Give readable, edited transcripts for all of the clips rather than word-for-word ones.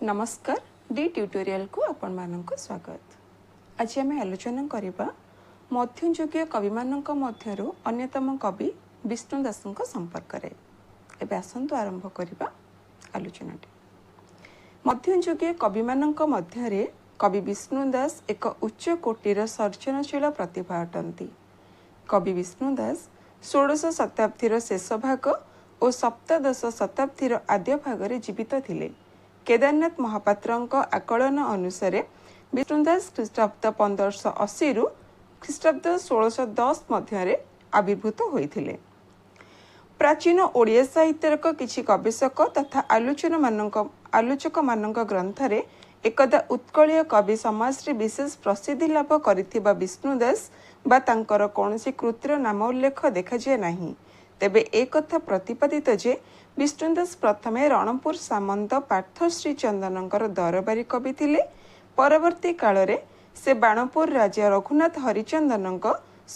ନମସ୍କାର, ଡି ଟ୍ୟୁଟୋରିଆଲକୁ ଆପଣମାନଙ୍କୁ ସ୍ୱାଗତ। ଆଜି ଆମେ ଆଲୋଚନା କରିବା ମଧ୍ୟଯୁଗୀୟ କବିମାନଙ୍କ ମଧ୍ୟରୁ ଅନ୍ୟତମ କବି ବିଷ୍ଣୁ ଦାସଙ୍କ ସମ୍ପର୍କରେ। ଏବେ ଆସନ୍ତୁ ଆରମ୍ଭ କରିବା ଆଲୋଚନାଟି। ମଧ୍ୟଯୁଗୀୟ କବିମାନଙ୍କ ମଧ୍ୟରେ କବି ବିଷ୍ଣୁ ଦାସ ଏକ ଉଚ୍ଚ କୋଟିର ସର୍ଜନଶୀଳ ପ୍ରତିଭା ଅଟନ୍ତି। କବି ବିଷ୍ଣୁ ଦାସ ଷୋଡ଼ଶ ଶତାବ୍ଦୀର ଶେଷ ଭାଗ ଓ ସପ୍ତଦଶ ଶତାବ୍ଦୀର ଆଦ୍ୟ ଭାଗରେ ଜୀବିତ ଥିଲେ। କେଦାରନାଥ ମହାପାତ୍ରଙ୍କ ଆକଳନ ଅନୁସାରେ ବିଷ୍ଣୁ ଦାସ ଖ୍ରୀଷ୍ଟାବ୍ଦ 1580ରୁ ଖ୍ରୀଷ୍ଟାବ୍ଦ 1610 ମଧ୍ୟରେ ଆବିର୍ଭୂତ ହୋଇଥିଲେ। ପ୍ରାଚୀନ ଓଡ଼ିଆ ସାହିତ୍ୟର କିଛି ଗବେଷକ ତଥା ଆଲୋଚକମାନଙ୍କ ଗ୍ରନ୍ଥରେ ଏକଦା ଉତ୍କଳୀୟ କବି ସମାଜରେ ବିଶେଷ ପ୍ରସିଦ୍ଧି ଲାଭ କରିଥିବା ବିଷ୍ଣୁ ଦାସ ବା ତାଙ୍କର କୌଣସି କୃତିର ନାମ ଉଲ୍ଲେଖ ଦେଖାଯାଏ ନାହିଁ। ତେବେ ଏ କଥା ପ୍ରତିପାଦିତ ଯେ ବିଷ୍ଣୁ ଦାସ ପ୍ରଥମେ ରଣପୁର ସାମନ୍ତ ପାର୍ଥ ଶ୍ରୀଚନ୍ଦନଙ୍କର ଦରବାରୀ କବି ଥିଲେ। ପରବର୍ତ୍ତୀ କାଳରେ ସେ ବାଣପୁର ରାଜା ରଘୁନାଥ ହରିଚନ୍ଦନଙ୍କ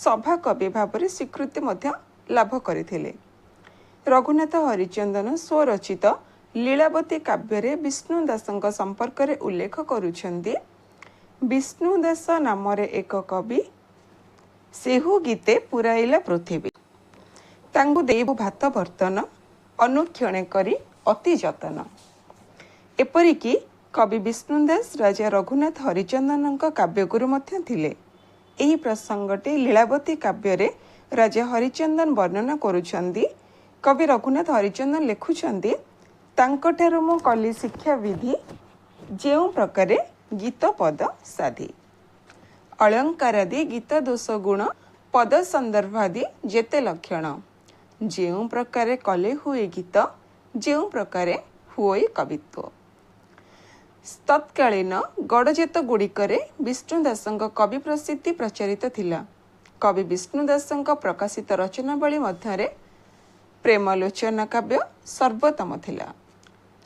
ସଭା କବି ଭାବରେ ସ୍ୱୀକୃତି ମଧ୍ୟ ଲାଭ କରିଥିଲେ। ରଘୁନାଥ ହରିଚନ୍ଦନ ସ୍ୱରଚିତ ଲୀଳାବତୀ କାବ୍ୟରେ ବିଷ୍ଣୁ ଦାସଙ୍କ ସମ୍ପର୍କରେ ଉଲ୍ଲେଖ କରୁଛନ୍ତି, ବିଷ୍ଣୁ ଦାସ ନାମରେ ଏକ କବି, ସେହୁ ଗୀତେ ପୁରାଇଲା ପୃଥିବୀ। ତାଙ୍କୁ ଦେଇବୁ ଭାତ ବର୍ତ୍ତନ, ଅନୁକ୍ଷଣେ କରି ଅତି ଯତନ। ଏପରିକି କବି ବିଷ୍ଣୁ ଦାସ ରାଜା ରଘୁନାଥ ହରିଚନ୍ଦନଙ୍କ କାବ୍ୟଗୁରୁ ମଧ୍ୟ ଥିଲେ। ଏହି ପ୍ରସଙ୍ଗଟି ଲୀଳାବତୀ କାବ୍ୟରେ ରାଜା ହରିଚନ୍ଦନ ବର୍ଣ୍ଣନା କରୁଛନ୍ତି। କବି ରଘୁନାଥ ହରିଚନ୍ଦନ ଲେଖୁଛନ୍ତି, ତାଙ୍କଠାରୁ ମୁଁ କଲି ଶିକ୍ଷା ବିଧି, ଯେଉଁ ପ୍ରକାରେ ଗୀତ ପଦ ସାଧି। ଅଳଙ୍କାରାଦି ଗୀତ ଦୋଷ ଗୁଣ, ପଦ ସନ୍ଦର୍ଭାଦି ଯେତେ ଲକ୍ଷଣ, ଯେଉଁ ପ୍ରକାରେ କଲେ ହୁଏ ଗୀତ, ଯେଉଁ ପ୍ରକାରେ ହୁଏ କବିତ୍ୱ। ତତ୍କାଳୀନ ଗଡ଼ଜାତ ଗୁଡ଼ିକରେ ବିଷ୍ଣୁ ଦାସଙ୍କ କବି ପ୍ରସିଦ୍ଧି ପ୍ରଚାରିତ ଥିଲା। କବି ବିଷ୍ଣୁ ଦାସଙ୍କ ପ୍ରକାଶିତ ରଚନାବଳୀ ମଧ୍ୟରେ ପ୍ରେମଲୋଚନା କାବ୍ୟ ସର୍ବୋତ୍ତମ ଥିଲା।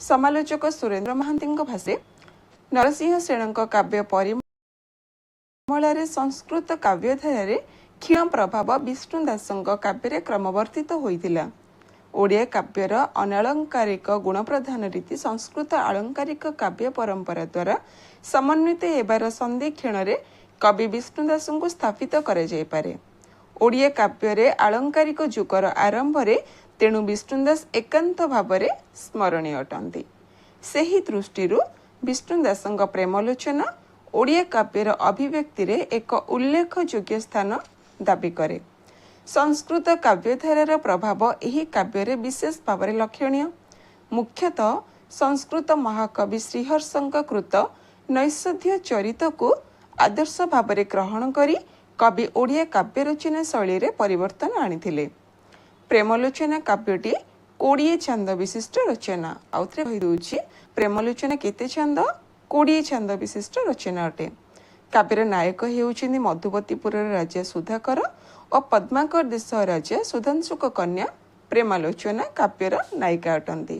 ସମାଲୋଚକ ସୁରେନ୍ଦ୍ର ମହାନ୍ତିଙ୍କ ଭାଷାରେ, ନରସିଂହ ସେଣଙ୍କ କାବ୍ୟ ପରିମଳାରେ ସଂସ୍କୃତ କାବ୍ୟଧାରାରେ କ୍ଷୀଣ ପ୍ରଭାବ ବିଷ୍ଣୁ ଦାସଙ୍କ କାବ୍ୟରେ କ୍ରମବର୍ଦ୍ଧିତ ହୋଇଥିଲା। ଓଡ଼ିଆ କାବ୍ୟର ଅନାଳଙ୍କାରିକ ଗୁଣପ୍ରଧାନ ରୀତି ସଂସ୍କୃତ ଆଳଙ୍କାରିକ କାବ୍ୟ ପରମ୍ପରା ଦ୍ୱାରା ସମନ୍ୱିତ ହେବାର ସନ୍ଧିକ୍ଷଣରେ କବି ବିଷ୍ଣୁ ଦାସଙ୍କୁ ସ୍ଥାପିତ କରାଯାଇପାରେ। ଓଡ଼ିଆ କାବ୍ୟରେ ଆଳଙ୍କାରିକ ଯୁଗର ଆରମ୍ଭରେ ତେଣୁ ବିଷ୍ଣୁ ଦାସ ଏକାନ୍ତ ଭାବରେ ସ୍ମରଣୀୟ ଅଟନ୍ତି। ସେହି ଦୃଷ୍ଟିରୁ ବିଷ୍ଣୁ ଦାସଙ୍କ ପ୍ରେମଲୋଚନା ଓଡ଼ିଆ କାବ୍ୟର ଅଭିବ୍ୟକ୍ତିରେ ଏକ ଉଲ୍ଲେଖଯୋଗ୍ୟ ସ୍ଥାନ ଦାବି କରେ। ସଂସ୍କୃତ କାବ୍ୟଧାରାର ପ୍ରଭାବ ଏହି କାବ୍ୟରେ ବିଶେଷ ଭାବରେ ଲକ୍ଷଣୀୟ। ମୁଖ୍ୟତଃ ସଂସ୍କୃତ ମହାକବି ଶ୍ରୀହର୍ଷଙ୍କ କୃତ ନୈଷଧ୍ୟ ଚରିତକୁ ଆଦର୍ଶ ଭାବରେ ଗ୍ରହଣ କରି କବି ଓଡ଼ିଆ କାବ୍ୟ ରଚନା ଶୈଳୀରେ ପରିବର୍ତ୍ତନ ଆଣିଥିଲେ। ପ୍ରେମଲୋଚନା କାବ୍ୟଟି 20 ଛାନ୍ଦ ବିଶିଷ୍ଟ ରଚନା। ଆଉଥରେ କହିଦେଉଛି, ପ୍ରେମଲୋଚନା କେତେ ଛାନ୍ଦ? 20 ଛାନ୍ଦ ବିଶିଷ୍ଟ ରଚନା ଅଟେ। କାବ୍ୟର ନାୟକ ହେଉଛନ୍ତି ମଧୁବତୀପୁରର ରାଜା ସୁଧାକର ଓ ପଦ୍ମାକର ଦେଶ ରାଜା ସୁଧାଂଶୁଙ୍କ କନ୍ୟା ପ୍ରେମାଲୋଚନା କାବ୍ୟର ନାୟିକା ଅଟନ୍ତି।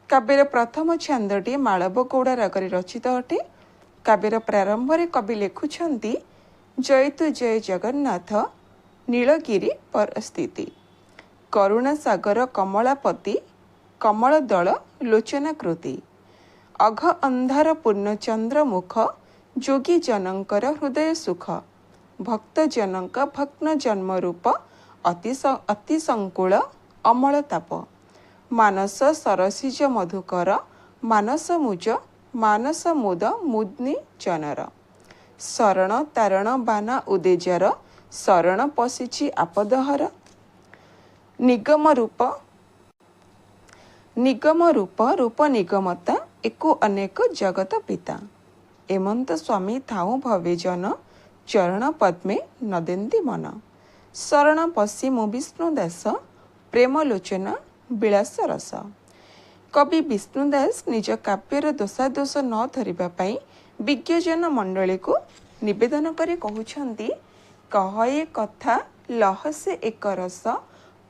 କାବ୍ୟର ପ୍ରଥମ ଛାନ୍ଦଟି ମାଳବ ଗୌଡ଼ ରାଗରେ ରଚିତ ଅଟେ। କାବ୍ୟର ପ୍ରାରମ୍ଭରେ କବି ଲେଖୁଛନ୍ତି, ଜୟତୁ ଜୟ ଜଗନ୍ନାଥ ନୀଳଗିରି ପରସ୍ଥିତି, କରୁଣା ସାଗର କମଳାପତି କମଳ ଦଳ ଲୋଚନା କୃତି, ଅଘ ଅନ୍ଧାର ପୂର୍ଣ୍ଣଚନ୍ଦ୍ର ମୁଖ, ଯୋଗୀ ଜନଙ୍କର ହୃଦୟ ସୁଖ, ଭକ୍ତଜନଙ୍କ ଭଗ୍ନ ଜନ୍ମ ରୂପ ଅତି ସଂକୁଳ ଅମଳ ତାପ, ମାନସ ସରସିଜ ମଧୁକର, ମାନସ ମୁଜ ମାନସ ମୁଦ ମୁଦ୍ନି ଜନର, ଶରଣ ତାରଣ ବାନା ଉଦେଜର, ଶରଣ ପଶିଛି ଆପଦହର, ନିଗମ ରୂପ ନିଗମ ରୂପ ରୂପ ନିଗମତା, ଏକୁ ଅନେକ ଜଗତ ପିତା, ଏମନ୍ତ ସ୍ୱାମୀ ଥାଉଁ ଭବେ ଜନ, ଚରଣ ପଦ୍ମେ ନଦେନ୍ତି ମନ, ଶରଣ ପଶି ମୁଁ ବିଷ୍ଣୁ ଦାସ, ପ୍ରେମଲୋଚନା ବିଳାସ ରସ। କବି ବିଷ୍ଣୁ ଦାସ ନିଜ କାବ୍ୟର ଦୋଷାଦୋଷ ନ ଧରିବା ପାଇଁ ବିଜ୍ଞଜନ ମଣ୍ଡଳୀକୁ ନିବେଦନ କରି କହୁଛନ୍ତି, କହଏ କଥା ଲହସେ ଏକ ରସ,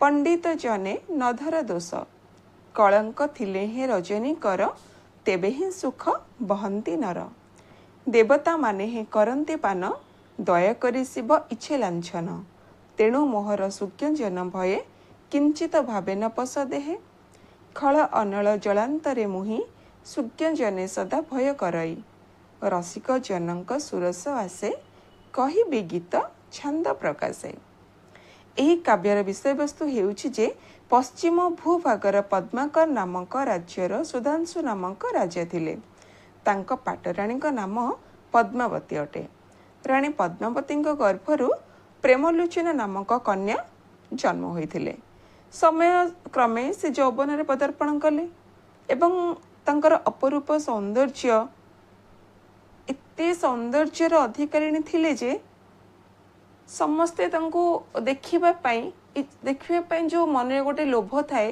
ପଣ୍ଡିତ ଜନେ ନଧର ଦୋଷ, କଳଙ୍କ ଥିଲେ ହେଁ ରଜନୀକର, ତେବେ ହିଁ ସୁଖ ବହନ୍ତି ନର, ଦେବତାମାନେ ହିଁ କରନ୍ତି ପାନ, ଦୟାକରି ଶିବ ଇଚ୍ଛେ ଲାଞ୍ଛନ, ତେଣୁ ମୋହର ସୁଜ୍ଞଜନ ଭୟେ କିଞ୍ଚିତ ଭାବେ ନ ପଶ ଦେହେ, ଖଳ ଅନଳ ଜଳାନ୍ତରେ ମୁହିଁ ସୁଜ୍ଞ ଜନେ ସଦା ଭୟ କରଇ। ରସିକ ଜନଙ୍କ ସୁରସ ଆସେ, କହିବି ଗୀତ ଛାନ୍ଦ ପ୍ରକାଶେ। ଏହି କାବ୍ୟର ବିଷୟବସ୍ତୁ ହେଉଛି ଯେ ପଶ୍ଚିମ ଭୂଭାଗର ପଦ୍ମାକର ନାମକ ରାଜ୍ୟର ସୁଧାଂଶୁ ନାମକ ରାଜା ଥିଲେ। ତାଙ୍କ ପାଟରାଣୀଙ୍କ ନାମ ପଦ୍ମାବତୀ ଅଟେ। ରାଣୀ ପଦ୍ମାବତୀଙ୍କ ଗର୍ଭରୁ ପ୍ରେମଲୋଚନ ନାମକ କନ୍ୟା ଜନ୍ମ ହୋଇଥିଲେ। ସମୟ କ୍ରମେ ସେ ଯୌବନରେ ପଦାର୍ପଣ କଲେ ଏବଂ ତାଙ୍କର ଅପରୂପ ସୌନ୍ଦର୍ଯ୍ୟ, ଏତେ ସୌନ୍ଦର୍ଯ୍ୟର ଅଧିକାରିଣୀ ଥିଲେ ଯେ ସମସ୍ତେ ତାଙ୍କୁ ଦେଖିବା ପାଇଁ ଯେଉଁ ମନରେ ଗୋଟେ ଲୋଭ ଥାଏ,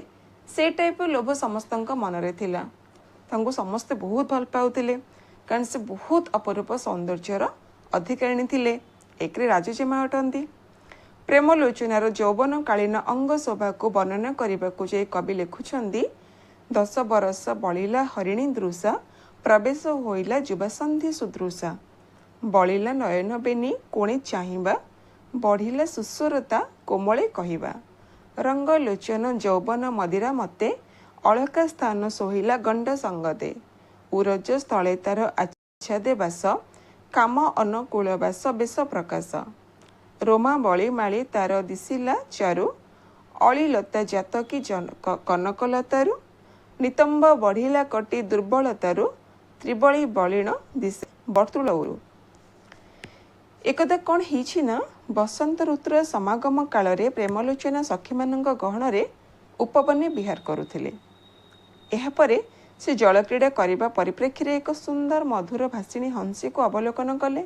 ସେ ଟାଇପ୍ର ଲୋଭ ସମସ୍ତଙ୍କ ମନରେ ଥିଲା। ତାଙ୍କୁ ସମସ୍ତେ ବହୁତ ଭଲ ପାଉଥିଲେ, କାରଣ ସେ ବହୁତ ଅପରୂପ ସୌନ୍ଦର୍ଯ୍ୟର ଅଧିକାରିଣୀ ଥିଲେ। ଏକରେ ରାଜଜେମା ଅଟନ୍ତି। ପ୍ରେମଲୋଚନାର ଯୌବନକାଳୀନ ଅଙ୍ଗ ଶୋଭାକୁ ବର୍ଣ୍ଣନା କରିବାକୁ ଯାଇ କବି ଲେଖୁଛନ୍ତି, 10 ବରଷ ବଳିଲା ହରିଣୀ ଦୃଶା, ପ୍ରବେଶ ହୋଇଲା ଯୁବାସନ୍ଧି ସୁଦୃଶା। ବଳିଲା ନୟନ ବେନି କୋଣେ ଚାହିଁବା, ବଢ଼ିଲା ସୁସ୍ୱରତା କୋମଳେ କହିବା। ରଙ୍ଗ ଲୋଚନ ଯୌବନ ମଦିରା ମତେ, ଅଳକା ସ୍ଥାନ ଶୋହିଲା ଗଣ୍ଡ ସଙ୍ଗତେ। ଉରଜ ସ୍ଥଳେ ତାର ଆଚ୍ଛାଦେ ବାସ, କାମ ଅନୁକୂଳ ବାସ ବେଶ ପ୍ରକାଶ। ରୋମା ବଳି ମାଳି ତାର ଦିଶିଲା ଚାରୁ, ଅଳିଲତା ଜାତ କି କନକଲତାରୁ। ନିତମ୍ବ ବଢ଼ିଲା କଟି ଦୁର୍ବଳତାରୁ, ତ୍ରିବଳି ବଳିଣ ଦିଶେ ବର୍ତ୍ତୁଳଉରୁ। ଏକଦା କ'ଣ ହେଇଛି ନା, ବସନ୍ତ ଋତୁର ସମାଗମ କାଳରେ ପ୍ରେମଲୋଚନା ସଖୀମାନଙ୍କ ଗହଣରେ ଉପବନେ ବିହାର କରୁଥିଲେ। ଏହାପରେ ସେ ଜଳକ୍ରୀଡ଼ା କରିବା ପରିପ୍ରେକ୍ଷୀରେ ଏକ ସୁନ୍ଦର ମଧୁର ଭାଷିଣୀ ହଂସୀକୁ ଅବଲୋକନ କଲେ।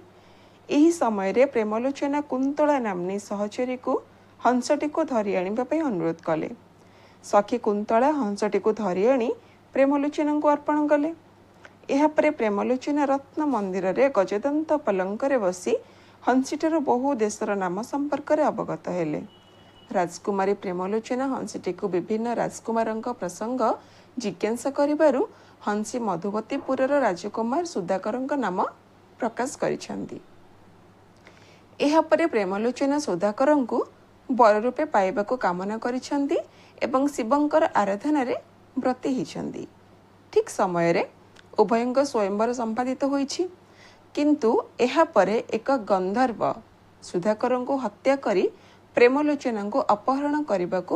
ଏହି ସମୟରେ ପ୍ରେମଲୋଚନା କୁନ୍ତଳା ନାମ୍ନୀ ସହଚରୀକୁ ହଂସଟିକୁ ଧରି ଆଣିବା ପାଇଁ ଅନୁରୋଧ କଲେ। ସଖୀ କୁନ୍ତଳା ହଂସଟିକୁ ଧରି ଆଣି ପ୍ରେମଲୋଚନାଙ୍କୁ ଅର୍ପଣ କଲେ। ଏହାପରେ ପ୍ରେମଲୋଚନା ରତ୍ନ ମନ୍ଦିରରେ ଗଜଦନ୍ତ ପଲଙ୍କରେ ବସି ହଂସୀଠାରୁ ବହୁ ଦେଶର ନାମ ସମ୍ପର୍କରେ ଅବଗତ ହେଲେ। ରାଜକୁମାରୀ ପ୍ରେମଲୋଚନା ହଂସୀଟିକୁ ବିଭିନ୍ନ ରାଜକୁମାରଙ୍କ ପ୍ରସଙ୍ଗ ଜିଜ୍ଞାସା କରିବାରୁ ହଂସୀ ମଧୁବତୀପୁରର ରାଜକୁମାର ସୁଧାକରଙ୍କ ନାମ ପ୍ରକାଶ କରିଛନ୍ତି। ଏହାପରେ ପ୍ରେମଲୋଚନା ସୁଧାକରଙ୍କୁ ବର ରୂପେ ପାଇବାକୁ କାମନା କରିଛନ୍ତି ଏବଂ ଶିବଙ୍କର ଆରାଧନାରେ ବ୍ରତୀ ହୋଇଛନ୍ତି। ଠିକ୍ ସମୟରେ ଉଭୟଙ୍କ ସ୍ୱୟଂବର ସମ୍ପାଦିତ ହୋଇଛି। କିନ୍ତୁ ଏହାପରେ ଏକ ଗନ୍ଧର୍ବ ସୁଧାକରଙ୍କୁ ହତ୍ୟା କରି ପ୍ରେମଲୋଚନାଙ୍କୁ ଅପହରଣ କରିବାକୁ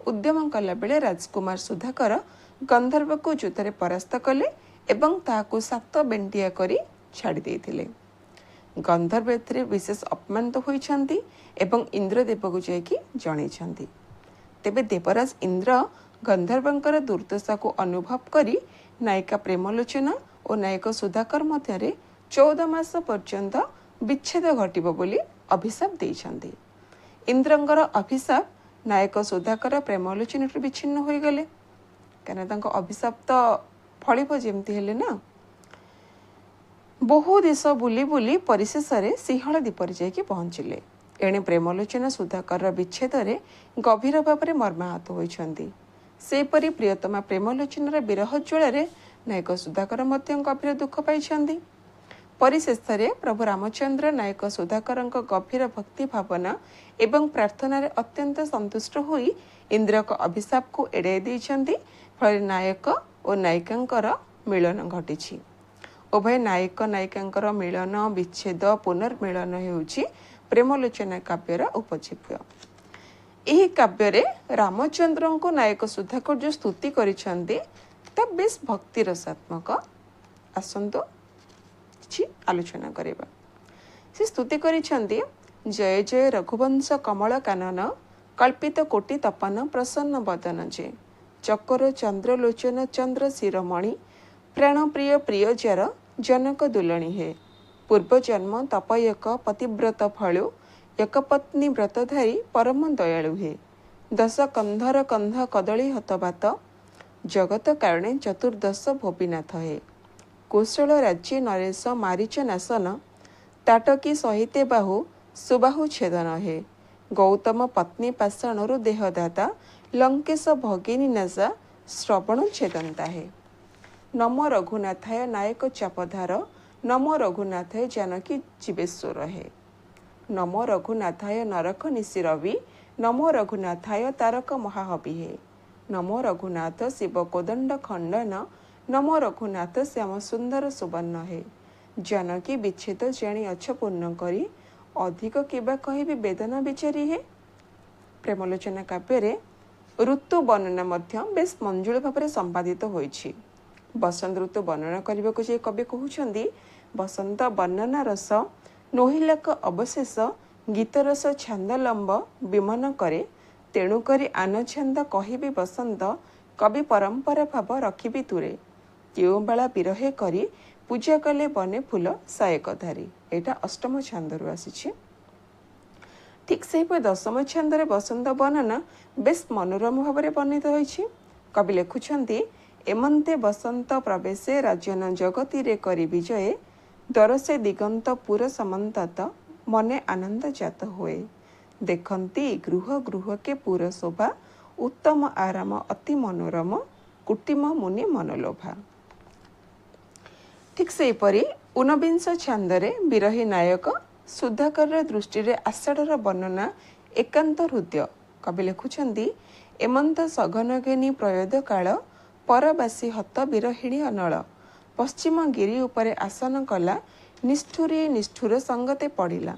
ଉଦ୍ୟମ କଲାବେଳେ ରାଜକୁମାର ସୁଧାକର ଗନ୍ଧର୍ବକୁ ଯୁଦ୍ଧରେ ପରାସ୍ତ କଲେ ଏବଂ ତାହାକୁ 7 ବେଣ୍ଟିଆ କରି ଛାଡ଼ି ଦେଇଥିଲେ। ଗନ୍ଧର୍ବ ଏଥିରେ ବିଶେଷ ଅପମାନିତ ହୋଇଛନ୍ତି ଏବଂ ଇନ୍ଦ୍ରଦେବକୁ ଯାଇକି ଜଣାଇଛନ୍ତି। ତେବେ ଦେବରାଜ ଇନ୍ଦ୍ର ଗନ୍ଧର୍ବଙ୍କର ଦୁର୍ଦ୍ଦଶାକୁ ଅନୁଭବ କରି ନାୟିକା ପ୍ରେମଲୋଚନା ଓ ନାୟକ ସୁଧାକର ମଧ୍ୟରେ 14 ମାସ ପର୍ଯ୍ୟନ୍ତ ବିଚ୍ଛେଦ ଘଟିବ ବୋଲି ଅଭିଶାପ ଦେଇଛନ୍ତି। ଇନ୍ଦ୍ରଙ୍କର ଅଭିଶାପ ନାୟକ ସୁଧାକର ପ୍ରେମଲୋଚନାଠୁ ବିଚ୍ଛିନ୍ନ ହୋଇଗଲେ, କାହିଁକିନା ତାଙ୍କ ଅଭିଶାପ ତ ଫଳିବ ଯେମିତି ହେଲେ ନା। ବହୁ ଦେଶ ବୁଲି ବୁଲି ପରିଶେଷରେ ସିଂହଳ ଦ୍ୱୀପରେ ଯାଇକି ପହଞ୍ଚିଲେ। ଏଣେ ପ୍ରେମଲୋଚନା ସୁଧାକରର ବିଚ୍ଛେଦରେ ଗଭୀର ଭାବରେ ମର୍ମାହତ ହୋଇଛନ୍ତି। ସେହିପରି ପ୍ରିୟତମା ପ୍ରେମଲୋଚନାର ବିରହ ଜ୍ୱାଳାରେ ନାୟକ ସୁଧାକର ମଧ୍ୟ ଗଭୀର ଦୁଃଖ ପାଇଛନ୍ତି। ପରିଶେଷରେ ପ୍ରଭୁ ରାମଚନ୍ଦ୍ର ନାୟକ ସୁଧାକରଙ୍କ ଗଭୀର ଭକ୍ତି ଭାବନା ଏବଂ ପ୍ରାର୍ଥନାରେ ଅତ୍ୟନ୍ତ ସନ୍ତୁଷ୍ଟ ହୋଇ ଇନ୍ଦ୍ରଙ୍କ ଅଭିଶାପକୁ ଏଡ଼ାଇ ଦେଇଛନ୍ତି। ଫଳରେ ନାୟକ ଓ ନାୟିକାଙ୍କର ମିଳନ ଘଟିଛି। ଉଭୟ ନାୟକ ନାୟିକାଙ୍କର ମିଳନ, ବିଚ୍ଛେଦ, ପୁନର୍ମିଳନ ହେଉଛି ପ୍ରେମଲୋଚନା କାବ୍ୟର ଉପଜୀବ୍ୟ। ଏହି କାବ୍ୟରେ ରାମଚନ୍ଦ୍ରଙ୍କୁ ନାୟକ ସୁଧାକର ଯେଉଁ ସ୍ତୁତି କରିଛନ୍ତି ତା ବେଶ ଭକ୍ତି ରସାତ୍ମକ। ଆସନ୍ତୁ କିଛି ଆଲୋଚନା କରିବା। ସେ ସ୍ତୁତି କରିଛନ୍ତି, ଜୟ ଜୟ ରଘୁବଂଶ କମଳ କାନନ, କଳ୍ପିତ କୋଟି ତପନ ପ୍ରସନ୍ନ ବଦନ ଯେ, ଚକର ଚନ୍ଦ୍ରଲୋଚନ ଚନ୍ଦ୍ର ଶିରୋମଣି, ପ୍ରାଣପ୍ରିୟ ପ୍ରିୟ ଜର ଜନକ ଦୁଲଣୀ ହେ, ପୂର୍ବଜନ୍ମ ତପୟକ ପତିବ୍ରତ ଫଳୁ, ଏକପତ୍ନୀ ବ୍ରତଧାରୀ ପରମ ଦୟାଳୁ ହେ, ଦଶ କନ୍ଧର କନ୍ଧ କଦଳୀ ହତବାତ, ଜଗତ କାରଣେ ଚତୁର୍ଦ୍ଦଶ ଭୋବିନାଥ ହେ, କୌଶଳ ରାଜ୍ୟେ ନରେଶ ମାରିଚ ନାଶନ, ତାଟକୀ ସହିତେ ବାହୁ ସୁବାହୁ ଛେଦନ ହେ, ଗୌତମ ପତ୍ନୀ ପାଷାଣରୁ ଦେହଦାତା, ଲଙ୍କେଶ ଭଗିନୀ ନାସା ଶ୍ରବଣ ଛେଦନ୍ତା ହେ, ନମ ରଘୁନାଥାୟ ନାୟକ ଚାପଧାର, ନମ ରଘୁନାଥାୟ ଜାନକୀ ଜୀବେଶ୍ୱର ହେ, ନମ ରଘୁନାଥାୟ ନରକ ନିଶି ରବି, ନମ ରଘୁନାଥାୟ ତାରକ ମହାହବି ହେ, ନମ ରଘୁନାଥ ଶିବ କୋଦଣ୍ଡ ଖଣ୍ଡନ, ନମୋ ରଘୁନାଥ ଶ୍ୟାମ ସୁନ୍ଦର ସୁବର୍ଣ୍ଣ ହେ। ଜାନକୀ ବିଚ୍ଛେଦ ଜାଣି ଅଛ ପୂର୍ଣ୍ଣ କରି, ଅଧିକ କିବା କହିବି ବେଦନା ବିଚାରି ହେ। ପ୍ରେମଲୋଚନା କାବ୍ୟରେ ଋତୁ ବର୍ଣ୍ଣନା ମଧ୍ୟ ବେଶ ମଞ୍ଜୁଳ ଭାବରେ ସମ୍ପାଦିତ ହୋଇଛି। ବସନ୍ତ ଋତୁ ବର୍ଣ୍ଣନା କରିବାକୁ ଯାଇ କବି କହୁଛନ୍ତି, ବସନ୍ତ ବର୍ଣ୍ଣନା ରସ ନୋହିଲାକ ଅବଶେଷ, ଗୀତରସ ଛାନ୍ଦ ଲମ୍ବ ବିମନ କରେ। ତେଣୁକରି ଆନଛନ୍ଦ କହିବି ବସନ୍ତ, କବି ପରମ୍ପରା ଭାବ ରଖିବି ତୁରେ। କେଉଁ ବେଳା ବିରହେ କରି ପୂଜା କଲେ ବନେ ଫୁଲ ସାୟକ ଧାରୀ। ଏଇଟା ଅଷ୍ଟମ ଛାନ୍ଦରୁ ଆସିଛି। ଠିକ୍ ସେହିପରି ଦଶମ ଛାନ୍ଦରେ ବସନ୍ତ ବର୍ଣ୍ଣନା ବେଶ ମନୋରମ ଭାବରେ ବର୍ଣ୍ଣିତ ହୋଇଛି। କବି ଲେଖୁଛନ୍ତି, ଏମନ୍ତେ ବସନ୍ତ ପ୍ରବେଶେ ରାଜନ ଜଗତିରେ କରି ବିଜୟେ, ଦରସେ ଦିଗନ୍ତ ପୁର ସମନ୍ତତ ମନେ ଆନନ୍ଦ ଜାତ ହୁଏ। ଦେଖନ୍ତି ଗୃହ ଗୃହକେ ପୁର ଶୋଭା, ଉତ୍ତମ ଆରାମ ଅତି ମନୋରମ କୁଟିମ ମୁନି ମନୋଲୋଭା। ଠିକ୍ ସେହିପରି ଊନବିଂଶ ଛାନ୍ଦରେ ବିରହୀ ନାୟକ ସୁଧାକରର ଦୃଷ୍ଟିରେ ଆଷାଢ଼ର ବର୍ଣ୍ଣନା ଏକାନ୍ତ ହୃଦୟ। କବି ଲେଖୁଛନ୍ତି, ଏମନ୍ତ ସଘନ ଘେନି ପ୍ରୟୋଦ କାଳ, ପରବାସୀ ହତ ବିରହିଣୀ ଅନଳ। ପଶ୍ଚିମ ଗିରି ଉପରେ ଆସନ କଲା, ନିଷ୍ଠୁରୀ ନିଷ୍ଠୁର ସଙ୍ଗତେ ପଡ଼ିଲା।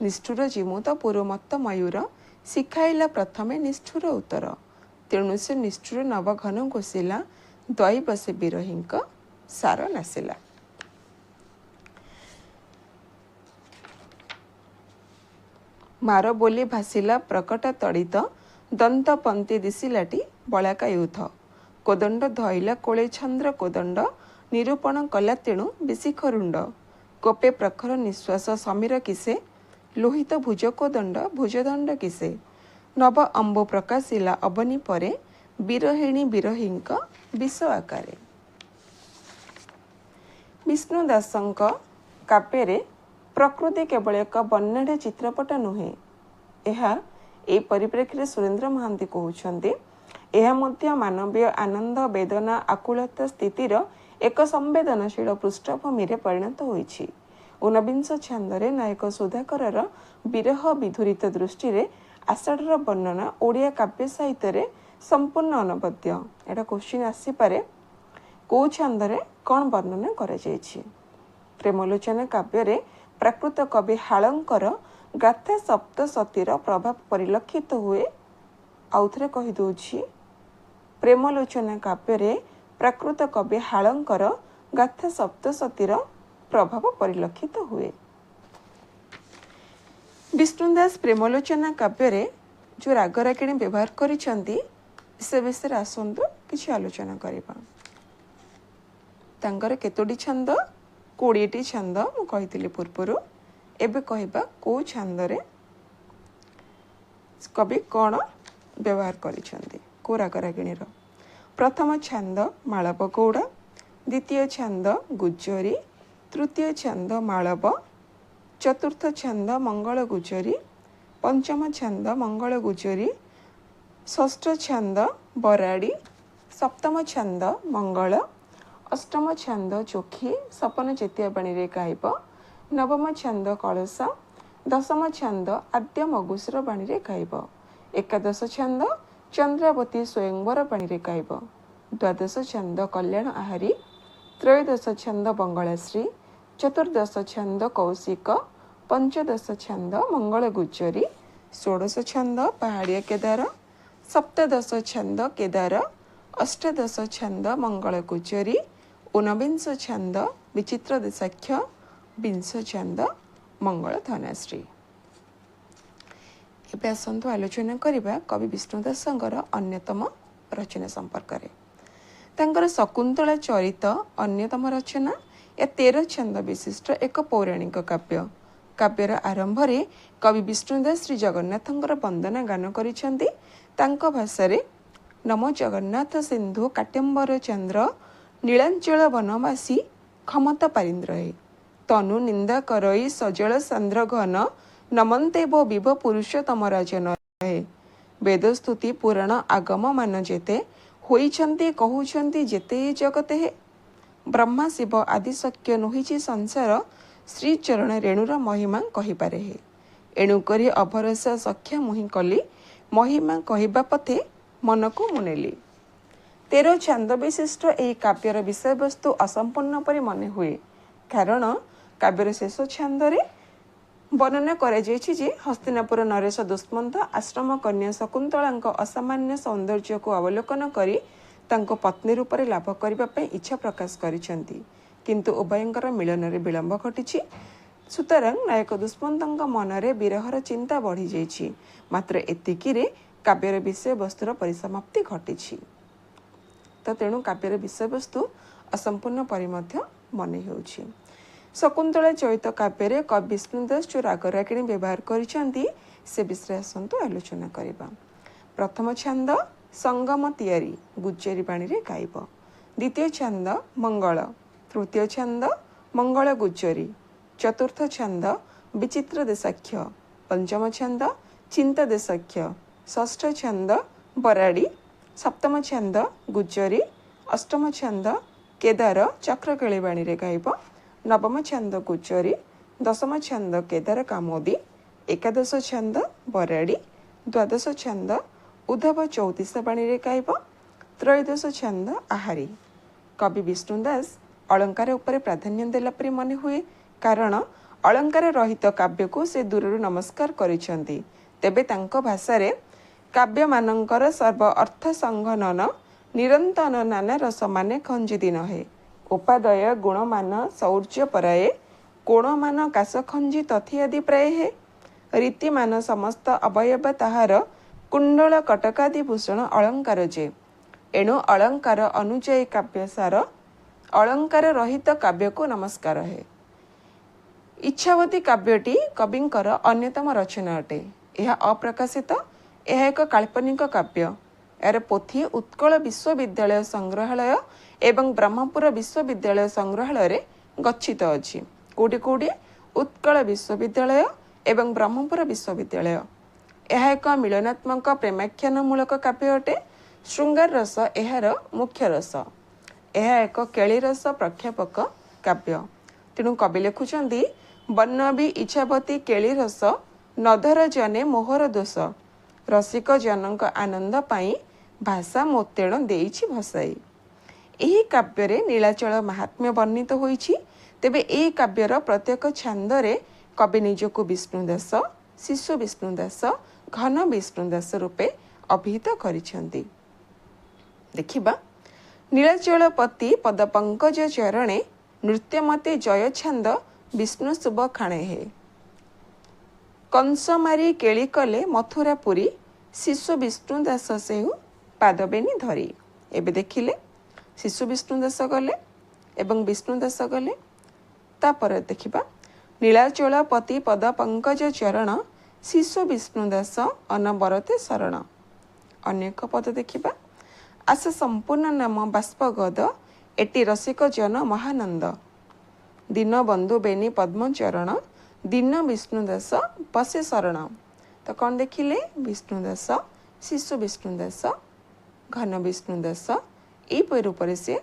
ନିଷ୍ଠୁର ଜିମୁତ ପୁରୁମତ୍ତ ମୟୂର, ଶିଖାଇଲା ପ୍ରଥମେ ନିଷ୍ଠୁର ଉତ୍ତର। ତେଣୁ ସେ ନିଷ୍ଠୁର ନବଘନ ଘୋଷିଲା, ଦୈବ ସେ ବିରହୀଙ୍କ ସାର ନାସିଲା। ମାର ବୋଲି ଭାସିଲା ପ୍ରକଟ ତଡ଼ିତ, ଦନ୍ତ ପନ୍ତି ଦିଶିଲାଟି ବଳାକା ୟୁଥ। କୋଦଣ୍ଡ ଧଇଲା କୋଳେ ଛନ୍ଦ୍ର କୋଦଣ୍ଡ, ନିରୂପଣ କଲା ତେଣୁ ବିଶିଖ ରୁଣ୍ଡ। କୋପେ ପ୍ରଖର ନିଶ୍ୱାସ ସମୀର କିସେ, ଲୋହିତ ଭୁଜ କୋଦଣ୍ଡ ଭୁଜଦଣ୍ଡ କିସେ। ନବ ଅମ୍ବୁ ପ୍ରକାଶିଲା ଅବନୀ ପରେ, ବିରହିଣୀ ବିରହୀଙ୍କ ବିଷ ଆକାରେ। ବିଷ୍ଣୁ ଦାସଙ୍କ କାବ୍ୟରେ ପ୍ରକୃତି କେବଳ ଏକ ବର୍ଣ୍ଣାଢ୍ୟ ଚିତ୍ରପଟ ନୁହେଁ, ଏହା ଏହି ପରିପ୍ରେକ୍ଷୀରେ ସୁରେନ୍ଦ୍ର ମହାନ୍ତି କହୁଛନ୍ତି, ଏହା ମଧ୍ୟ ମାନବୀୟ ଆନନ୍ଦ, ବେଦନା, ଆକୁଳତା ସ୍ଥିତିର ଏକ ସମ୍ବେଦନଶୀଳ ପୃଷ୍ଠଭୂମିରେ ପରିଣତ ହୋଇଛି। ଊନବିଂଶ ଛାନ୍ଦରେ ନାୟକ ସୁଧାକରର ବିରହ ବିଧୁରିତ ଦୃଷ୍ଟିରେ ଆଷାଢ଼ର ବର୍ଣ୍ଣନା ଓଡ଼ିଆ କାବ୍ୟ ସାହିତ୍ୟରେ ସମ୍ପୂର୍ଣ୍ଣ ଅନବଦ୍ୟ। ଏଇଟା କୋଶ୍ଚିନ୍ ଆସିପାରେ, କେଉଁ ଛାନ୍ଦରେ କ'ଣ ବର୍ଣ୍ଣନା କରାଯାଇଛି? ପ୍ରେମଲୋଚନା କାବ୍ୟରେ ପ୍ରାକୃତ କବି ହାଳଙ୍କର ଗାଥା ସପ୍ତସତୀର ପ୍ରଭାବ ପରିଲକ୍ଷିତ ହୁଏ। ଆଉଥରେ କହିଦେଉଛି, ପ୍ରେମଲୋଚନା କାବ୍ୟରେ ପ୍ରାକୃତ କବି ହାଳଙ୍କର ଗାଥା ସପ୍ତସତୀର ପ୍ରଭାବ ପରିଲକ୍ଷିତ ହୁଏ। ବିଷ୍ଣୁଦାସ ପ୍ରେମଲୋଚନା କାବ୍ୟରେ ଯେଉଁ ରାଗରାଗିଣୀ ବ୍ୟବହାର କରିଛନ୍ତି, ସେ ବିଷୟରେ ଆସନ୍ତୁ କିଛି ଆଲୋଚନା କରିବା। ତାଙ୍କର କେତୋଟି ଛାନ୍ଦ? 20ଟି ଛାନ୍ଦ ମୁଁ କହିଥିଲି ପୂର୍ବରୁ। ଏବେ କହିବା କେଉଁ ଛାନ୍ଦରେ କବି କ'ଣ ବ୍ୟବହାର କରିଛନ୍ତି, କେଉଁ ରାଗରାଗିଣୀର। ପ୍ରଥମ ଛାନ୍ଦ ମାଳବ ଗୌଡ଼, ଦ୍ୱିତୀୟ ଛାନ୍ଦ ଗୁଜରୀ, ତୃତୀୟ ଛାନ୍ଦ ମାଳବ, ଚତୁର୍ଥ ଛାନ୍ଦ ମଙ୍ଗଳ ଗୁଜରୀ, ପଞ୍ଚମ ଛାନ୍ଦ ମଙ୍ଗଳ ଗୁଜରୀ, ଷଷ୍ଠ ଛାନ୍ଦ ବରାଡ଼ି, ସପ୍ତମ ଛାନ୍ଦ ମଙ୍ଗଳ, ଅଷ୍ଟମ ଛାନ୍ଦ ଚୋଖୀ ସପନ ଚେତିଆ ବାଣୀରେ ଗାଇବ, ନବମ ଛାନ୍ଦ କଳସ, ଦଶମ ଛାନ୍ଦ ଆଦ୍ୟ ମଗୁସୁର ବାଣୀରେ ଗାଇବ, ଏକାଦଶ ଛାନ୍ଦ ଚନ୍ଦ୍ରାବତୀ ସ୍ୱୟଂବର ବାଣୀରେ ଗାଇବ, ଦ୍ୱାଦଶ ଛାନ୍ଦ କଲ୍ୟାଣ ଆହାରୀ, ତ୍ରୟୋଦଶ ଛାନ୍ଦ ବଙ୍ଗଳାଶ୍ରୀ, ଚତୁର୍ଦ୍ଦଶ ଛାନ୍ଦ କୌଶିକ, ପଞ୍ଚଦଶ ଛାନ୍ଦ ମଙ୍ଗଳ ଗୁଜରୀ, ଷୋଡ଼ଶ ଛାନ୍ଦ ପାହାଡ଼ିଆ କେଦାର, ସପ୍ତଦଶ ଛାନ୍ଦ କେଦାର, ଅଷ୍ଟାଦଶ ଛାନ୍ଦ ମଙ୍ଗଳ ଗୁଜରୀ, ଊନବିଂଶ ଛାନ୍ଦ ବିଚିତ୍ର ଦେଶାକ୍ଷ, ବିଂଶ ଛାନ୍ଦ ମଙ୍ଗଳ ଧନାଶ୍ରୀ। ଏବେ ଆସନ୍ତୁ ଆଲୋଚନା କରିବା କବି ବିଷ୍ଣୁ ଦାସଙ୍କର ଅନ୍ୟତମ ରଚନା ସମ୍ପର୍କରେ। ତାଙ୍କର ଶକୁନ୍ତଳା ଚରିତ ଅନ୍ୟତମ ରଚନା। ଏହା 13 ଛନ୍ଦ ବିଶିଷ୍ଟ ଏକ ପୌରାଣିକ କାବ୍ୟ। କାବ୍ୟର ଆରମ୍ଭରେ କବି ବିଷ୍ଣୁଦାସ ଶ୍ରୀ ଜଗନ୍ନାଥଙ୍କର ବନ୍ଦନା ଗାନ କରିଛନ୍ତି। ତାଙ୍କ ଭାଷାରେ, ନମୋ ଜଗନ୍ନାଥ ସିନ୍ଧୁ କାଟ୍ୟମ୍ବର ଚନ୍ଦ୍ର, ନୀଳାଞ୍ଚଳ ବନବାସୀ କ୍ଷମତା ପାରିନ୍ଦ୍ର ହେ। ତନୁ ନିନ୍ଦା କରଇ ସଜଳ ସାନ୍ଦ୍ର ଘନ, ନମନ୍ତେ ବୋ ବିଭ ପୁରୁଷୋତ୍ତମ ରାଜନ ହେ। ବେଦସ୍ତୁତି ପୁରାଣ ଆଗମ ମାନ ଯେତେ, ହୋଇଛନ୍ତି କହୁଛନ୍ତି ଯେତେ ଏ ଜଗତେ ହେ। ବ୍ରହ୍ମା ଶିବ ଆଦି ସକ୍ୟ ନୋହିଛି ସଂସାର, ଶ୍ରୀଚରଣ ରେଣୁର ମହିମା କହିପାରେ ହେ। ଏଣୁକରି ଅଭରସା ସଖ୍ୟା ମୁହିଁ କଲି, ମହିମା କହିବା ପଥେ ମନକୁ ମୁଁ ନେଲି। 13 ଛାନ୍ଦ ବିଶିଷ୍ଟ ଏହି କାବ୍ୟର ବିଷୟବସ୍ତୁ ଅସମ୍ପୂର୍ଣ୍ଣ ପରି ମନେ ହୁଏ, କାରଣ କାବ୍ୟର ଶେଷ ଛାନ୍ଦରେ ବର୍ଣ୍ଣନା କରାଯାଇଛି ଯେ ହସ୍ତିନାପୁର ନରେଶ ଦୁଷ୍ମନ୍ତ ଆଶ୍ରମ କନ୍ୟା ଶକୁନ୍ତଳାଙ୍କ ଅସାମାନ୍ୟ ସୌନ୍ଦର୍ଯ୍ୟକୁ ଅବଲୋକନ କରି ତାଙ୍କୁ ପତ୍ନୀ ରୂପରେ ଲାଭ କରିବା ପାଇଁ ଇଚ୍ଛା ପ୍ରକାଶ କରିଛନ୍ତି, କିନ୍ତୁ ଉଭୟଙ୍କର ମିଳନରେ ବିଳମ୍ବ ଘଟିଛି। ସୁତରାଂ ନାୟକ ଦୁଷ୍ମନ୍ତଙ୍କ ମନରେ ବିରହର ଚିନ୍ତା ବଢ଼ିଯାଇଛି। ମାତ୍ର ଏତିକିରେ କାବ୍ୟର ବିଷୟବସ୍ତୁର ପରିସମାପ୍ତି ଘଟିଛି। ତ ତେଣୁ କାବ୍ୟର ବିଷୟବସ୍ତୁ ଅସମ୍ପୂର୍ଣ୍ଣ ପରି ମଧ୍ୟ ମନେ ହେଉଛି। ଶକୁନ୍ତଳା ଚରିତ କାବ୍ୟରେ କବି ବିଷ୍ଣୁଦାସ ଯେଉଁ ରାଗରାଗିଣୀ ବ୍ୟବହାର କରିଛନ୍ତି, ସେ ବିଷୟରେ ଆସନ୍ତୁ ଆଲୋଚନା କରିବା। ପ୍ରଥମ ଛାନ୍ଦ ସଙ୍ଗମ ତିଆରି ଗୁଜରୀ ବାଣୀରେ ଗାଇବ। ଦ୍ୱିତୀୟ ଛାନ୍ଦ ମଙ୍ଗଳ। ତୃତୀୟ ଛାନ୍ଦ ମଙ୍ଗଳ ଗୁଜରୀ। ଚତୁର୍ଥ ଛାନ୍ଦ ବିଚିତ୍ର ଦେଶାକ୍ଷ। ପଞ୍ଚମ ଛାନ୍ଦ ଚିନ୍ତା ଦେଶାକ୍ଷ। ଷଷ୍ଠ ଛାନ୍ଦ ବରାଡ଼ି। ସପ୍ତମ ଛାନ୍ଦ ଗୁଜରୀ। ଅଷ୍ଟମ ଛାନ୍ଦ କେଦାର ଚକ୍ରକେଳି ବାଣୀରେ ଗାଇବ। ନବମ ଛାନ୍ଦ ଗୁଜରୀ। ଦଶମ ଛାନ୍ଦ କେଦାର କାମୋଦି। ଏକାଦଶ ଛାନ୍ଦ ବରାଡ଼ି। ଦ୍ୱାଦଶ ଛାନ୍ଦ ଉଦ୍ଧବ ଚଉତିଶା ବାଣୀରେ ଗାଇବ। ତ୍ରୟୋଦଶ ଛାନ୍ଦ ଆହାରୀ। କବି ବିଷ୍ଣୁ ଦାସ ଅଳଙ୍କାର ଉପରେ ପ୍ରାଧାନ୍ୟ ଦେଲା ପରି ମନେ ହୁଏ, କାରଣ ଅଳଙ୍କାର ରହିତ କାବ୍ୟକୁ ସେ ଦୂରରୁ ନମସ୍କାର କରିଛନ୍ତି। ତେବେ ତାଙ୍କ ଭାଷାରେ କାବ୍ୟମାନଙ୍କର ସର୍ବ ଅର୍ଥ ସଂଘନନ ନିରନ୍ତନ ନାନା ରସମାନେ ଖଞ୍ଜିଦି ନହେ। ଉପାଦୟ ଗୁଣମାନ ଶୌର୍ଯ୍ୟ ପରାଏ କୋଣମାନ କାଶ ଖଞ୍ଜି ତଥି ଆଦି ପ୍ରାୟ ହେ। ରୀତିମାନ ସମସ୍ତ ଅବୟବ ତାହାର କୁଣ୍ଡଳ କଟକାଦି ଭୂଷଣ ଅଳଙ୍କାର ଯେ। ଏଣୁ ଅଳଙ୍କାର ଅନୁଯାୟୀ କାବ୍ୟ ସାର, ଅଳଙ୍କାର ରହିତ କାବ୍ୟକୁ ନମସ୍କାର ହେ। ଇଚ୍ଛାବତୀ କାବ୍ୟଟି କବିଙ୍କର ଅନ୍ୟତମ ରଚନା ଅଟେ। ଏହା ଅପ୍ରକାଶିତ। ଏହା ଏକ କାଳ୍ପନିକ କାବ୍ୟ। ଏହାର ପୋଥି ଉତ୍କଳ ବିଶ୍ୱବିଦ୍ୟାଳୟ ସଂଗ୍ରହାଳୟ ଏବଂ ବ୍ରହ୍ମପୁର ବିଶ୍ୱବିଦ୍ୟାଳୟ ସଂଗ୍ରହାଳୟରେ ଗଚ୍ଛିତ ଅଛି। କେଉଁଠି କେଉଁଠି? ଉତ୍କଳ ବିଶ୍ୱବିଦ୍ୟାଳୟ ଏବଂ ବ୍ରହ୍ମପୁର ବିଶ୍ୱବିଦ୍ୟାଳୟ। ଏହା ଏକ ମିଳନାତ୍ମକ ପ୍ରେମାଖ୍ୟାନମୂଳକ କାବ୍ୟ ଅଟେ। ଶୃଙ୍ଗାର ରସ ଏହାର ମୁଖ୍ୟ ରସ। ଏହା ଏକ କେଳି ରସ ପ୍ରକ୍ଷେପକ କାବ୍ୟ। ତେଣୁ କବି ଲେଖୁଛନ୍ତି, ବର୍ଣ୍ଣବୀ ଇଚ୍ଛାବତୀ କେଳି ରସ ନଧର ଜନେ ମୋହର ଦୋଷ, ରସିକ ଜନଙ୍କ ଆନନ୍ଦ ପାଇଁ ଭାଷା ମୋତେଣ ଦେଇଛି ଭସାଇ। ଏହି କାବ୍ୟରେ ନୀଳାଚଳ ମାହାତ୍ମ୍ୟ ବର୍ଣ୍ଣିତ ହୋଇଛି। ତେବେ ଏହି କାବ୍ୟର ପ୍ରତ୍ୟେକ ଛାନ୍ଦରେ କବି ନିଜକୁ ବିଷ୍ଣୁ ଦାସ, ଶିଶୁ ବିଷ୍ଣୁ ଦାସ, ଘନ ବିଷ୍ଣୁ ଦାସ ରୂପେ ଅଭିହିତ କରିଛନ୍ତି। ଦେଖିବା, ନୀଳାଚଳପତି ପଦ ପଙ୍କଜ ଚରଣେ ନୃତ୍ୟମତେ ଜୟ ଛାନ୍ଦ ବିଷ୍ଣୁ ଶୁଭ ଖାଣେ ହେ। କଂସ ମାରି କେଳି କଲେ ମଥୁରାପୁରୀ, ଶିଶୁ ବିଷ୍ଣୁ ଦାସ ସେହୁ ପାଦବେନି ଧରି। ଏବେ ଦେଖିଲେ ଶିଶୁ ବିଷ୍ଣୁ ଦାସ ଗଲେ ଏବଂ ବିଷ୍ଣୁ ଦାସ ଗଲେ। ତାପରେ ଦେଖିବା, ନୀଳାଚଳପତି ପଦ ପଙ୍କଜ ଚରଣ ଶିଶୁ ବିଷ୍ଣୁ ଦାସ ଅନବରତେ ଶରଣ। ଅନେକ ପଦ ଦେଖିବା। ଆସ ସମ୍ପୂର୍ଣ୍ଣ ନାମ ବାଷ୍ପଗଦ, ଏଟି ରସିକ ଜନ ମହାନନ୍ଦ। ଦୀନବନ୍ଧୁ ବେନି ପଦ୍ମଚରଣ, ଦୀନ ବିଷ୍ଣୁ ଦାସ ପଶେ ଶରଣ। ତ କ'ଣ ଦେଖିଲେ? ବିଷ୍ଣୁ ଦାସ, ଶିଶୁ ବିଷ୍ଣୁ ଦାସ, ଘନ ବିଷ୍ଣୁ ଦାସ, ଏହିପରି ରୂପରେ ସେ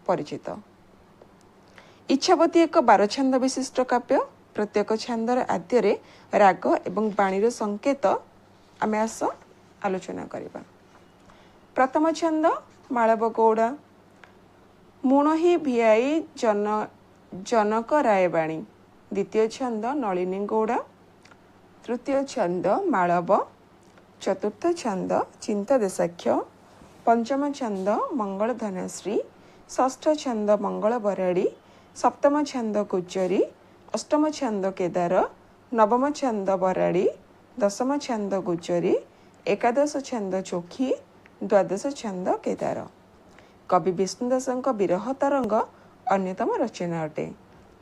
ପରିଚିତ। ଇଚ୍ଛାବତୀ ଏକ 12 ଛାନ୍ଦ ବିଶିଷ୍ଟ କାବ୍ୟ। ପ୍ରତ୍ୟେକ ଛାନ୍ଦର ଆଦ୍ୟରେ ରାଗ ଏବଂ ବାଣୀର ସଂକେତ ଆମେ ଆସ ଆଲୋଚନା କରିବା। ପ୍ରଥମ ଛାନ୍ଦ ମାଳବ ଗୌଡ଼ା। ମୁଣହି ଭିଆଇ ଜନ ଜନକ ରାୟବାଣୀ। ଦ୍ୱିତୀୟ ଛାନ୍ଦ ନଳିନୀ ଗୌଡ଼ା। ତୃତୀୟ ଛାନ୍ଦ ମାଳବ। ଚତୁର୍ଥ ଛାନ୍ଦ ଚିନ୍ତା ଦେଶାକ୍ଷ। ପଞ୍ଚମ ଛାନ୍ଦ ମଙ୍ଗଳ ଧନଶ୍ରୀ। ଷଷ୍ଠ ଛାନ୍ଦ ମଙ୍ଗଳ ବରାଡ଼ି। ସପ୍ତମ ଛାନ୍ଦ ଗୁଜରୀ। ଅଷ୍ଟମ ଛାନ୍ଦ କେଦାର। ନବମ ଛାନ୍ଦ ବରାଡ଼ି। ଦଶମ ଛାନ୍ଦ ଗୁଜରୀ। ଏକାଦଶ ଛାନ୍ଦ ଚୋଖୀ। ଦ୍ୱାଦଶ ଛାନ୍ଦ କେଦାର। କବି ବିଷ୍ଣୁଦାସଙ୍କ ବିରହ ତରଙ୍ଗ ଅନ୍ୟତମ ରଚନା ଅଟେ।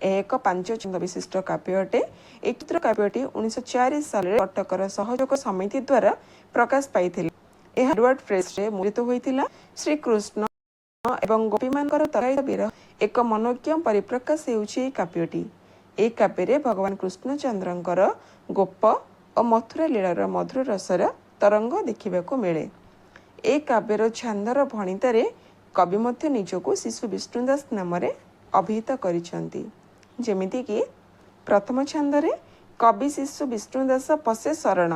ଏହା ଏକ 5 ଛନ୍ଦ ବିଶିଷ୍ଟ କାବ୍ୟ ଅଟେ। ଏହି କ୍ଷୁଦ୍ର କାବ୍ୟଟି 1904 ସାଲରେ କଟକର ସହଯୋଗ ସମିତି ଦ୍ୱାରା ପ୍ରକାଶ ପାଇଥିଲା। ଏହା ଏଡୱାର୍ଡ ପ୍ରେସରେ ମୁଦ୍ରିତ ହୋଇଥିଲା। ଶ୍ରୀକୃଷ୍ଣ ଏବଂ ଗୋପୀମାନଙ୍କର ତରାଇତ ବିରହ ଏକ ମନୋଜ୍ଞ ପରିପ୍ରକାଶ ହେଉଛି ଏହି କାବ୍ୟଟି। ଏହି କାବ୍ୟରେ ଭଗବାନ କୃଷ୍ଣଚନ୍ଦ୍ରଙ୍କର ଗୋପ ଓ ମଥୁରା ଲୀଳାର ମଧୁର ରସର ତରଙ୍ଗ ଦେଖିବାକୁ ମିଳେ। ଏହି କାବ୍ୟର ଛାନ୍ଦର ଭଣିତାରେ କବି ମଧ୍ୟ ନିଜକୁ ଶିଶୁ ବିଷ୍ଣୁଦାସ ନାମରେ ଅଭିହିତ କରିଛନ୍ତି। ଯେମିତିକି ପ୍ରଥମ ଛାନ୍ଦରେ କବି ଶିଶୁ ବିଷ୍ଣୁଦାସ ପଶେ ଶରଣ,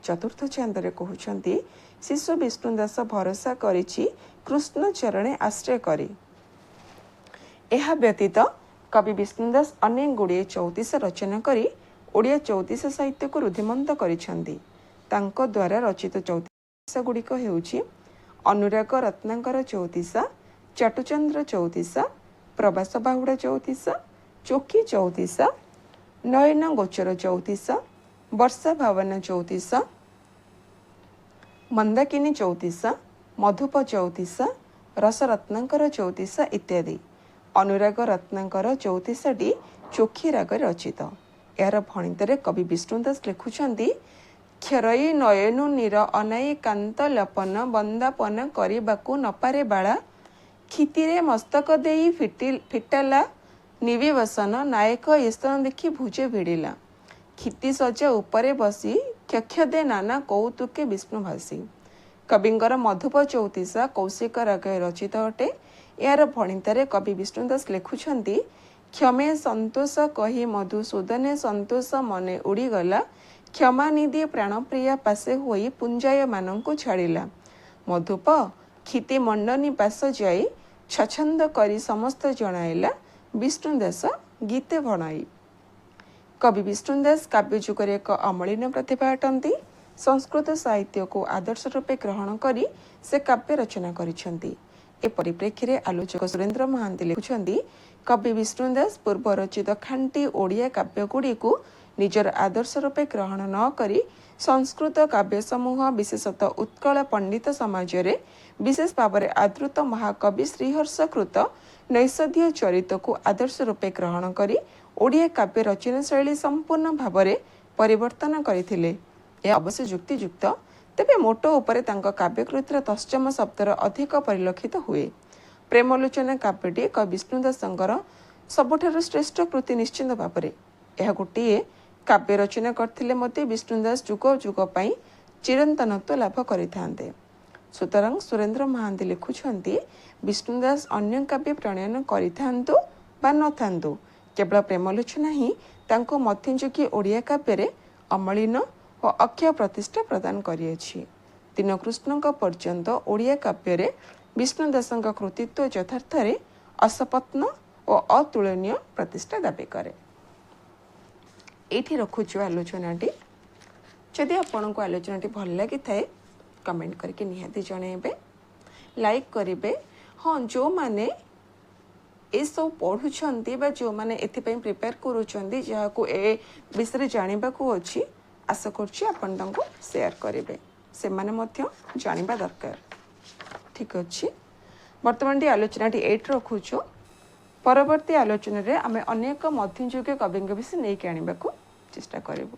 ଚତୁର୍ଥ ଛାନ୍ଦରେ କହୁଛନ୍ତି ଶିଶୁ ବିଷ୍ଣୁ ଦାସ ଭରସା କରିଛି କୃଷ୍ଣ ଚରଣେ ଆଶ୍ରୟ କରି। ଏହା ବ୍ୟତୀତ କବି ବିଷ୍ଣୁ ଦାସ ଅନେକ ଗୁଡ଼ିଏ ଚଉତିଶା ରଚନା କରି ଓଡ଼ିଆ ଚଉତିଶା ସାହିତ୍ୟକୁ ରୁଦ୍ଧିମନ୍ତ କରିଛନ୍ତି। ତାଙ୍କ ଦ୍ୱାରା ରଚିତ ଚଉତିଶା ଗୁଡ଼ିକ ହେଉଛି ଅନୁରାଗ ରତ୍ନାକର ଚଉତିଶା, ଚାଟୁଚନ୍ଦ୍ର ଚଉତିଶା, ପ୍ରବାସ ବାହୁଡ଼ା ଚଉତିଶା, ଚୋଖୀ ଚଉତିଶା, ନୟନ ଗୋଚର ଚଉତିଶା, ବର୍ଷା ଭାବନା ଚଉତିଶା, ମନ୍ଦାକିନୀ ଚଉତିଶା, ମଧୁପ ଚଉତିଶା, ରସରତ୍ନାକର ଚଉତିଶା ଇତ୍ୟାଦି। ଅନୁରାଗ ରତ୍ନାକର ଚଉତିଶାଟି ଚୋଖୀ ରାଗରେ ରଚିତ। ଏହାର ଭଣିତରେ କବି ବିଷ୍ଣୁ ଦାସ ଲେଖୁଛନ୍ତି, କ୍ଷରଇ ନୟନୁ ନୀର ଅନାଇ କାନ୍ତ ଲପନ ବନ୍ଦାପନ କରିବାକୁ ନପାରେ ବାଳା, କ୍ଷିତିରେ ମସ୍ତକ ଦେଇ ଫିଟାଲା ନିବିବସନ, ନାୟକ ଏ ଦେଖି ଭୁଜେ ଭିଡ଼ିଲା। କ୍ଷିତି ଶଯ୍ୟା ଉପରେ ବସି କ୍ଷକ୍ଷ ଦେ ନାନା କୌତୁକେ ବିଷ୍ଣୁ ଭାସି। କବିଙ୍କର ମଧୁପ ଚଉତିଶା କୌଶିକ ରାଗରେ ରଚିତ ଅଟେ। ଏହାର ଭଣିତାରେ କବି ବିଷ୍ଣୁ ଦାସ ଲେଖୁଛନ୍ତି, କ୍ଷମେ ସନ୍ତୋଷ କହି ମଧୁସୂଦନେ ସନ୍ତୋଷ ମନେ ଉଡ଼ିଗଲା, କ୍ଷମାନିଧି ପ୍ରାଣପ୍ରିୟା ପାଶେ ହୋଇ ପୁଞ୍ଜାୟମାନଙ୍କୁ ଛାଡ଼ିଲା। ମଧୁପ କ୍ଷିତି ମଣ୍ଡନୀ ପାଶ ଯାଇ ଛଛନ୍ଦ କରି ସମସ୍ତ ଜଣାଇଲା, ବିଷ୍ଣୁ ଦାସ ଗୀତେ ଭଣାଇ। କବି ବିଷ୍ଣୁ ଦାସ କାବ୍ୟ ଯୁଗରେ ଏକ ଅମଳିନ ପ୍ରତିଭା ଅଟନ୍ତି। ସଂସ୍କୃତ ସାହିତ୍ୟକୁ ଆଦର୍ଶ ରୂପେ ଗ୍ରହଣ କରି ସେ କାବ୍ୟ ରଚନା କରିଛନ୍ତି। ଏ ପରିପ୍ରେକ୍ଷୀରେ ଆଲୋଚକ ସୁରେନ୍ଦ୍ର ମହାନ୍ତି ଲେଖୁଛନ୍ତି, କବି ବିଷ୍ଣୁ ଦାସ ପୂର୍ବ ରଚିତ ଖାଣ୍ଟି ଓଡ଼ିଆ କାବ୍ୟଗୁଡ଼ିକୁ ନିଜର ଆଦର୍ଶ ରୂପେ ଗ୍ରହଣ ନ କରି ସଂସ୍କୃତ କାବ୍ୟ ସମୂହ, ବିଶେଷତଃ ଉତ୍କଳ ପଣ୍ଡିତ ସମାଜରେ ବିଶେଷ ଭାବରେ ଆଦୃତ ମହାକବି ଶ୍ରୀହର୍ଷ କୃତ ନୈଷଧୀୟ ଚରିତକୁ ଆଦର୍ଶ ରୂପେ ଗ୍ରହଣ କରି ଓଡ଼ିଆ କାବ୍ୟ ରଚନା ଶୈଳୀ ସମ୍ପୂର୍ଣ୍ଣ ଭାବରେ ପରିବର୍ତ୍ତନ କରିଥିଲେ। ଏହା ଅବଶ୍ୟ ଯୁକ୍ତିଯୁକ୍ତ। ତେବେ ମୋଟ ଉପରେ ତାଙ୍କ କାବ୍ୟକୃତିର ତତ୍ସମ ଶବ୍ଦର ଅଧିକ ପରିଲକ୍ଷିତ ହୁଏ। ପ୍ରେମଲୋଚନା କାବ୍ୟଟି କବି ବିଷ୍ଣୁ ଦାସଙ୍କର ସବୁଠାରୁ ଶ୍ରେଷ୍ଠ କୃତି। ନିଶ୍ଚିତ ଭାବରେ ଏହା ଗୋଟିଏ କାବ୍ୟ ରଚନା କରିଥିଲେ ମଧ୍ୟ ବିଷ୍ଣୁ ଦାସ ଯୁଗ ଯୁଗ ପାଇଁ ଚିରନ୍ତନତ୍ୱ ଲାଭ କରିଥାନ୍ତେ। ସୁତରାଂ ସୁରେନ୍ଦ୍ର ମହାନ୍ତି ଲେଖୁଛନ୍ତି, ବିଷ୍ଣୁ ଦାସ ଅନ୍ୟ କାବ୍ୟ ପ୍ରଣୟନ କରିଥାନ୍ତୁ ବା ନଥାନ୍ତୁ, କେବଳ ପ୍ରେମଲୋଚନା ହିଁ ତାଙ୍କୁ ମଧ୍ୟଯୁଗୀୟ ଓଡ଼ିଆ କାବ୍ୟରେ ଅମଳିନ ଓ ଅକ୍ଷୟ ପ୍ରତିଷ୍ଠା ପ୍ରଦାନ କରିଅଛି। ଦୀନକୃଷ୍ଣଙ୍କ ପର୍ଯ୍ୟନ୍ତ ଓଡ଼ିଆ କାବ୍ୟରେ ବିଷ୍ଣୁ ଦାସଙ୍କ କୃତିତ୍ୱ ଯଥାର୍ଥରେ ଅସପତ୍ନ ଓ ଅତୁଳନୀୟ ପ୍ରତିଷ୍ଠା ଦାବି କରେ। ଏଇଠି ରଖୁଛୁ ଆଲୋଚନାଟି। ଯଦି ଆପଣଙ୍କୁ ଆଲୋଚନାଟି ଭଲ ଲାଗିଥାଏ, କମେଣ୍ଟ କରିକି ନିହାତି ଜଣାଇବେ, ଲାଇକ୍ କରିବେ। ହଁ, ଯେଉଁମାନେ ଏସବୁ ପଢ଼ୁଛନ୍ତି ବା ଯେଉଁମାନେ ଏଥିପାଇଁ ପ୍ରିପେୟାର କରୁଛନ୍ତି, ଯାହାକୁ ଏ ବିଷୟରେ ଜାଣିବାକୁ ଅଛି, ଆଶା କରୁଛି ଆପଣ ତାଙ୍କୁ ସେୟାର କରିବେ। ସେମାନେ ମଧ୍ୟ ଜାଣିବା ଦରକାର। ଠିକ୍ ଅଛି, ବର୍ତ୍ତମାନଟି ଆଲୋଚନାଟି ଏଇଠି ରଖୁଛୁ। ପରବର୍ତ୍ତୀ ଆଲୋଚନାରେ ଆମେ ଅନେକ ମଧ୍ୟଯୁଗୀୟ କବିଙ୍କ ବିଷୟ ନେଇକି ଆଣିବାକୁ ଚେଷ୍ଟା କରିବୁ।